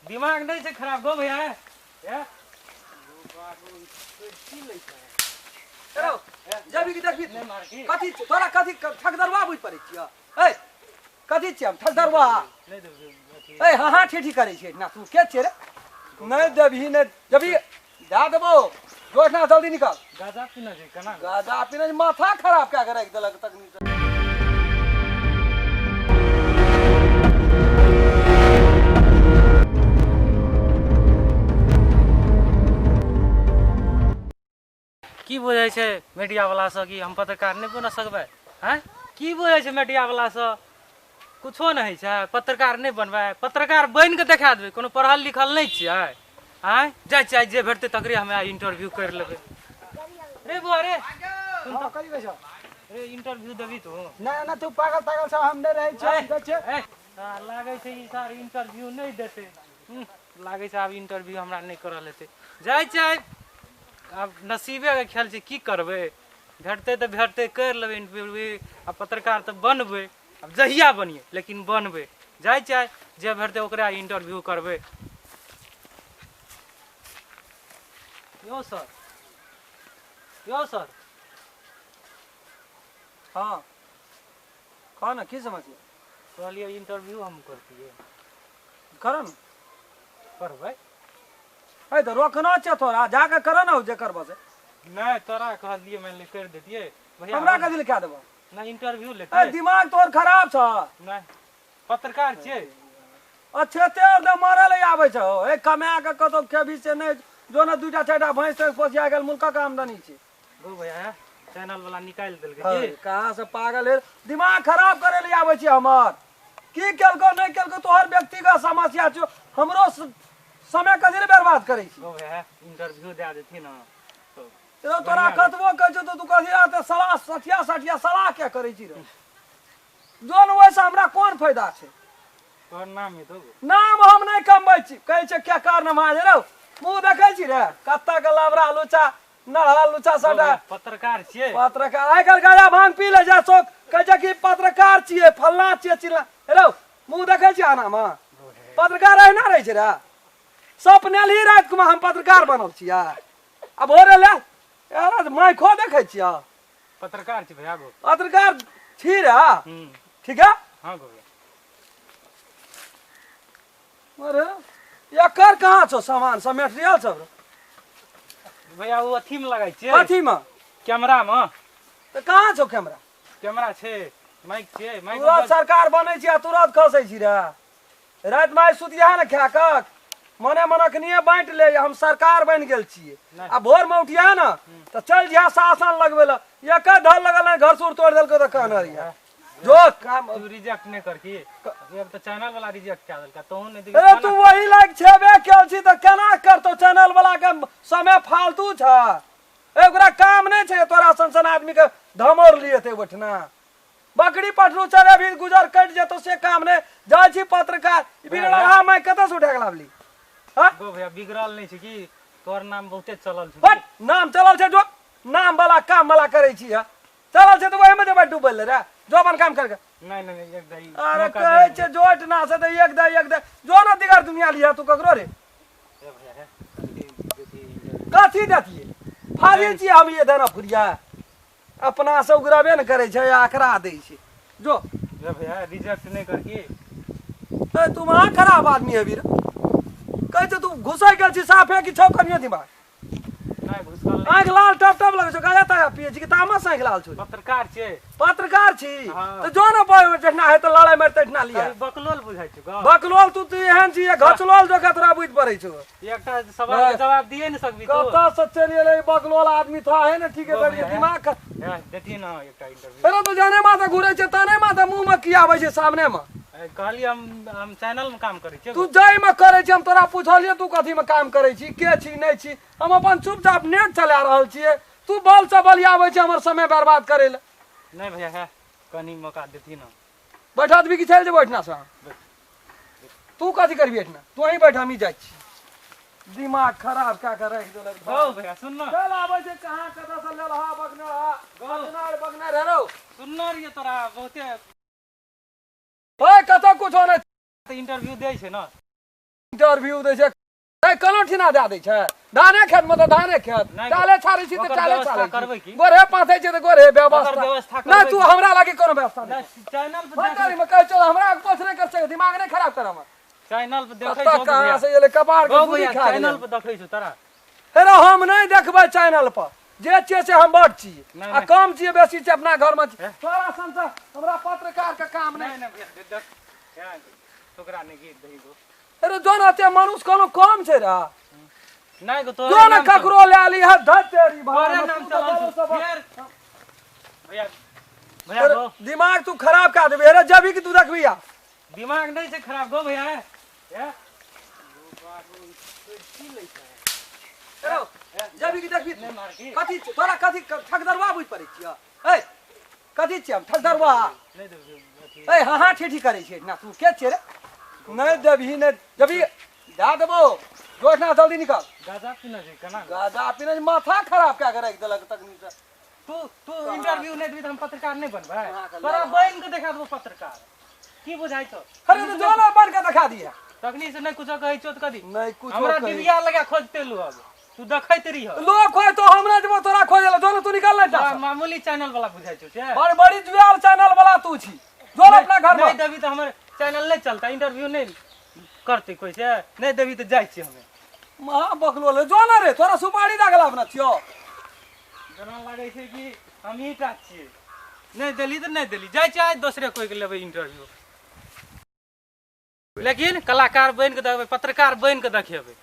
दिमाग नहि छै खराब गो भैया ए की लै छै हेलो जबी की देखबी नहि मार की कथी छै? तोरा कथी ठकदरवा बुझि पड़ै छियै ए कथी छियै हम ठकदरवा नहि देबै अथी ए हाँ हाँ ठेठी करै छियै ना तू के छियै रे नहि देबही नहि जबी दए देबो जो एहिठिना जल्दी निकल गाजा पीना छै केना गाजा पीने माथा खराब कए के राखि देलक तखनी से। की बुझै छै मीडियावला सब कि हम पत्रकार नहि बना सकबै आँय की बुझै छै मीडियावला सब कुछो नहि होइ छै पत्रकार नहि बनबै पत्रकार बनि कऽ देखा देबै कोनो पढ़ल लिखल नहि छियै आँय जाइ छियै जे भेटतै तकरे हमे आइ इंटरव्यू करि लेबै रे बौआ रे सुन हाँ, तऽ कथी कहै छौ रे इंटरव्यू देबही तू ना ना तू पागल तागल छौ हम नहि रहै छियौ हम जाइ छियौ ए, लागै छै ई सार इंटरव्यू नहि देतै लागै छै आब इंटरव्यू हमरा नहि करल हेतै जाइ छै आब नसीबेके खेल छै की करबै भेटतै तऽ भेटतै करि लेबै इंटरव्यू आ पत्रकार तऽ बनबै आब जहिया बनियै लेकिन बनबै जाइ छै जे भेटतै ओकरा इंटरव्यू करबै यौ सर यौ सर हाँ कह ने की समस्या कहलियै इंटरव्यू हम करतियै कर ने करबै ए तऽ रोकना छै तोरा जाके कर ने जे करबऽ से नहि तोरा कहलियै मानि ले करि देतियै भैया हमरा कथी लए कए देबऽ नहि इंटरव्यू ए लेतियै दिमाग तोहर खराब छ नहि पत्रकार छियै अच्छे तेल दे मारे लए आबै छौ ए कमा के कतौ खेबी से नहि जो ने दूटा चारिटा भैंस तैंस पोसिया गेल मुल्कक आमदनी छै गो भैया चैनल वाला निकालि देलकै हँ, की कहाँ से पागल है दिमाग खराब करे ले आबै छै हमर की केलको नहि केलको तोहर व्यक्तिगत समस्या छौ हमरो समय कथी लए बर्बाद करै छी गो भैया इंटरव्यू दए देथिन ने तो यौ तोरा कतबो कहै छौ तऽ तू कथी तऽ सलाह सठिया सठिया सलाह किया करै छी रे जोन ओहिसँ हमरा कोन फायदा छै तोहर नाम हेतौ गो नाम हम नहि कमबै छी कहै छै क्या कारण महाज रौ मुँह देखै छी रे कत्ता के लबरा लुचा नढ़ा लुचा सबटा पत्रकार छियै पत्रकार आइ काल्हि गाजा भांग पी ले जा शौक कहै छै कि पत्रकार छियै फल्लाँ छियै चिल्लाँ रौ मुँह देखै छियै आनामे पत्रकार एहिना रहै छै रे सपनेल ही राति मे हम पत्रकार बनल छियै आ भोरे ले यार माइको देखै छियै पत्रकार छी भैया गो पत्रकार छी रे ठीक है हाँ गो भैया अरे एकर कहाँ छौ सामान सब मेटेरियल सब रे? भैया ओ अथी में लगाइ छियै कथी मे कैमरा मे तऽ कहाँ छौ कैमरा कैमरा छै माइक छै माइक तुरंत सरकार बनै छी आ तुरंत खसै छी रे रातिमे आइ सुतिया ने खा कऽ मने मन अखनिए बाँटि ले हम सरकार बनि गेल छियै नहि। आ भोरमे उठिया ने तऽ चलि जइहा शासन लगबै लए एक धर लगल नहि घर सुर तोड़ि देलकै तऽ कहने रहियै जो काम तू रिजेक्ट नहि कर की अब तऽ चैनल वाला रिजेक्ट कए देलकै तोहूँ नहि अरे तू वही लायक छेबे केल छी तऽ केना करतौ चैनल वाला के समय फालतू छ ए ओकरा काम नहि छै तोरा सन सन आदमी के धमौर लिए ते बैठना बकरी पठरू चरे भी गुजर कटि जेतौ से काम नहि जाइ छी पत्रकार बिगड़लहा मैं कतऽ से उठा के लाबली हाँ गो भैया बिगड़ल नहि छै की तोहर नाम बहुते चलल छै बट नाम चलल छै जो नाम वाला काम वाला करै छी हँ चलल छै तऽ ओहिमे जेबै डूबै लए रे जो अपन काम करके नहि नहि नहि, एक दही अरे मौका कहै दे। छै जोट ना से तऽ एक दे एक दे जो ना दिगर दुनिया लिया तू ककरो रे ए भैया हे, कथी देती कथी देतियै फाजिल छियै हम ये देना फुरिया अपना से उगरबे ने करै छै आ एकरा दै छै जो ए भैया रिजेक्ट नहि कर की ए तू महा खराब आदमी हेबी रे कहै छै तू घुसै गेल छी साफे कि छौ कनियो दिमाग नहि घुसकल नहि आँखि लाल टप टप लगै छौ गाजा ताजा पियै छी कि तामस आँखि लाल छौ पत्रकार छियै पत्रकार छी हाँ। तऽ जो ने जठना हेतै लड़ाइ मारि तठना लिअ कभी बकलोल बुझाइ छौ गप बकलोल तू तू एहन छी घचलोल जकाँ तोरा बुझि पड़ै छौ एकटा सवाल के जवाब दिए नहि सकबी तू कतऽ से चलि एलै बकलोल आदमी था है ने ठीके गप करियै है। दिमाग हे, देथिन ने एकटा इंटरव्यू अरे तो जाने माथा घुरै छै ताने माथा मुँह मे की आबै छै सामने मे कहलियै हम चैनल मे काम करै छियै तू जाहि मे करै छी हम तोरा पुछलियै तू कथी मे काम करै छी के छी नहि छी हम अपन चुपचाप नेट चला रहल छियै तू बल से बलियाबै छै हमर समय बर्बाद करै लए नहि भैया हे कनी मौका देथिन ने बैठा देबी कि चलि जेबो एहिठिना से तू कथी करबी एहिठिना तू ही बैठ हमही जाइ छी दिमाग खराब कए कऽ राखि देलक गौ भैया सुन न चल आबै छै कहाँ कतऽ से लेलहा बगनरहा बगनार बगनार हेरौ सुनने रहियै तोरा बहुते ओए कतऽ कुछो नहि इंटरव्यू दै छै ने इंटरव्यू दै छै ए, कोनो ठिना दए दै छै धाने खेत मे तऽ धाने खेत नहि, टाले छाड़ै छी तऽ ओकर टाले व्यवस्था छाड़ै करबै छी की? गोरे पाथै छै तऽ गोरे व्यवस्था ओकर व्यवस्था नहि करबै तू की? हमरा लागी कोनो व्यवस्था नहि नहि चैनल पर फटकारी मे कहै छौ हमरा कुछ नहि कर सकै दिमाग नहि खराब कर हमर चैनल पर देखै कतऽ छौ कहाँ से एलै कपार के गौ गुदी भैया खा चैनल गेलै पर देखै छौ तोरा हे रे हम नहि देखबै चैनल पर जे छियै से हम बड छी नहि, आ नहि। कम छियै बेसी छियै अपना घर मे छी। तोरा सन से हमरा पत्रकार के काम नहि नहि नहि भैया देख टुकड़ा नहि गिर दही गो अरे जोन अते मनुष्य कोनो कम छै रे नहि गो तोरे जोन नाम चल- ककरो लए ली है धत तेरी भाई तोरे नाम चलल छौ। फेर भैया भैया गो दिमाग तू खराब कए देबे अरे जबी कि तू देखबी आ दिमाग नहि छै खराब गो भैया ए? अरे जबी कि देखबी नहि मार की कथी छै? तोरा कथी ठकदरवा बुझि पड़ै छियै ए कथी छियै हम ठकदरवा नहि देबै अथी ए हाँ हाँ ठेठी करै छियै ना तू के छियै रे नहि देबही नहि देबही दए देबो जोठना जल्दी निकल गाजा पीना छै केना गाजा पीने माथा खराब कए के राखि देलक तखनी से तू तू इंटरव्यू नहि देबही तऽ हम पत्रकार नहि बनबै अहाँके तोरा बनि के देखा देबो पत्रकार की बुझाइ छौ अरे तो जो ना बन के दिखा दिया तखनी से नहि कुछो कहै छौ तऽ कथी नहीं कुछ हमरा डिबिया लगा खोजते लू अब तू देखैत रही लोग खोज तो हमरा जब तोरा खोजे ला दोनों तू निकल नहीं तोरा मामूली चैनल वाला बुझाइ छौ से बड़ बड़ी जुआल चैनल वाला तू छी जो अपना घर नहि में देबही तऽ हमर चैनल नहि चलता इंटरव्यू नहि करतै कोइ से नहि देबही तऽ जाइ छियै हमे महा बकलो ले जो ना रे तोरा सुपारी दागला अपना छियो जेना लागै छै कि हमही टा छियै नहि देली तऽ नहि देली जाइ छियै आइ दोसरे कोइके लेबै इंटरव्यू लेकिन कलाकार बनि कऽ देखबै पत्रकार बनि कऽ देखेबै